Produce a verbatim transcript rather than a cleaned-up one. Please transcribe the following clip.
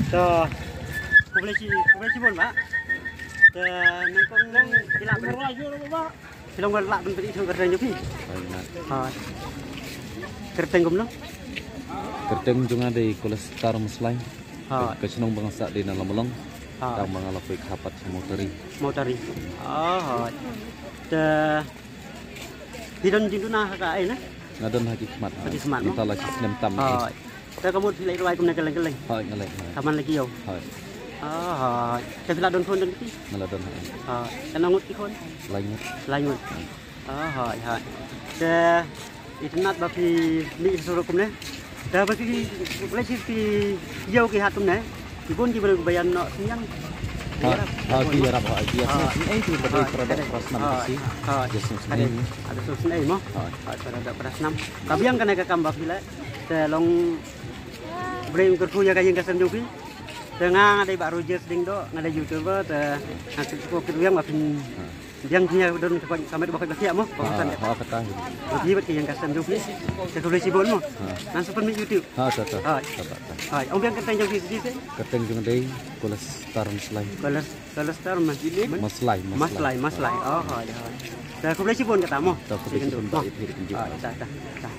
To, khublei shi, khublei shibun, Bah. Te, nangkong nang phi lah ban, phi long ban lah ban pynïaid sha kyrteng jong phi. Hooid, Bah. Hooid. Kyrteng kumno? Kyrteng jong nga dei Kolestar Maslai. Hooid. Ka shnong ba nga sah dei na Lamlong. Hooid. Tang ba nga la poi kha pat sha Mawtari. Mawtari. Oh, hooid. Te, phi don jingduna ha kaei na? Nga don ha ki khmat. Ha ki khmat, mynta la ki snem tam. Hooid. Te ka mut phi leit rwai kumne kylleng kylleng? Hooid, nga leit, nga leit. Ka man la ki ïew? Hooid. Ah, hooid. Te phi la don khun don kti? Nga la don, hooid. Hooid. Katno ngut ki khun? Lai ngut. Lai ngut. Ah, hooid, hooid. Te itynnat ba phi mih sha surok kumne. Te ba ki, leit ki ïew ki hat kumne. Ki bun ki briew ba ïa noh synñiang. Hooid, hooid, ki ïarap, hooid, ki ïa synñiang, eh, ki ba dei para doh para snam ki shi. Hooid. Ïa synñiang. Ada sngewsynei mo. Hooid. Hooid, para doh para snam. Ka biang kane ka kam ba phi leh. Te long briew kyrkhu ïa ka ïing ka sem jong phi. Te nga, nga dei Bah Rogers Diengdoh, nga dei YouTuber, te nga sngewsynei ba phin biang phi ïa don ka koit ka met ba koit ba khiah mo. Ba phin, ha, kata hi. Ba phi bad ka ïing ka sem jong phi. Te khublei shibun mo. Ha. Ngan sa pynmih YouTube. Ha, ta, ta. Hooid. Ta, ta, ta. Hooid, ong biang kyrteng jong phi shi shi. Kyrteng jong nga dei Kolestar Maslai. Koles-, Kolestar Mas-, Maslai, Maslai. Maslai, Maslai. Oh, hooid, hooid. Te khublei shibun kata mo. Ta, khublei shibun, Bah, ïa phi ruh kyndiah. Hooid, ta, ta, ta.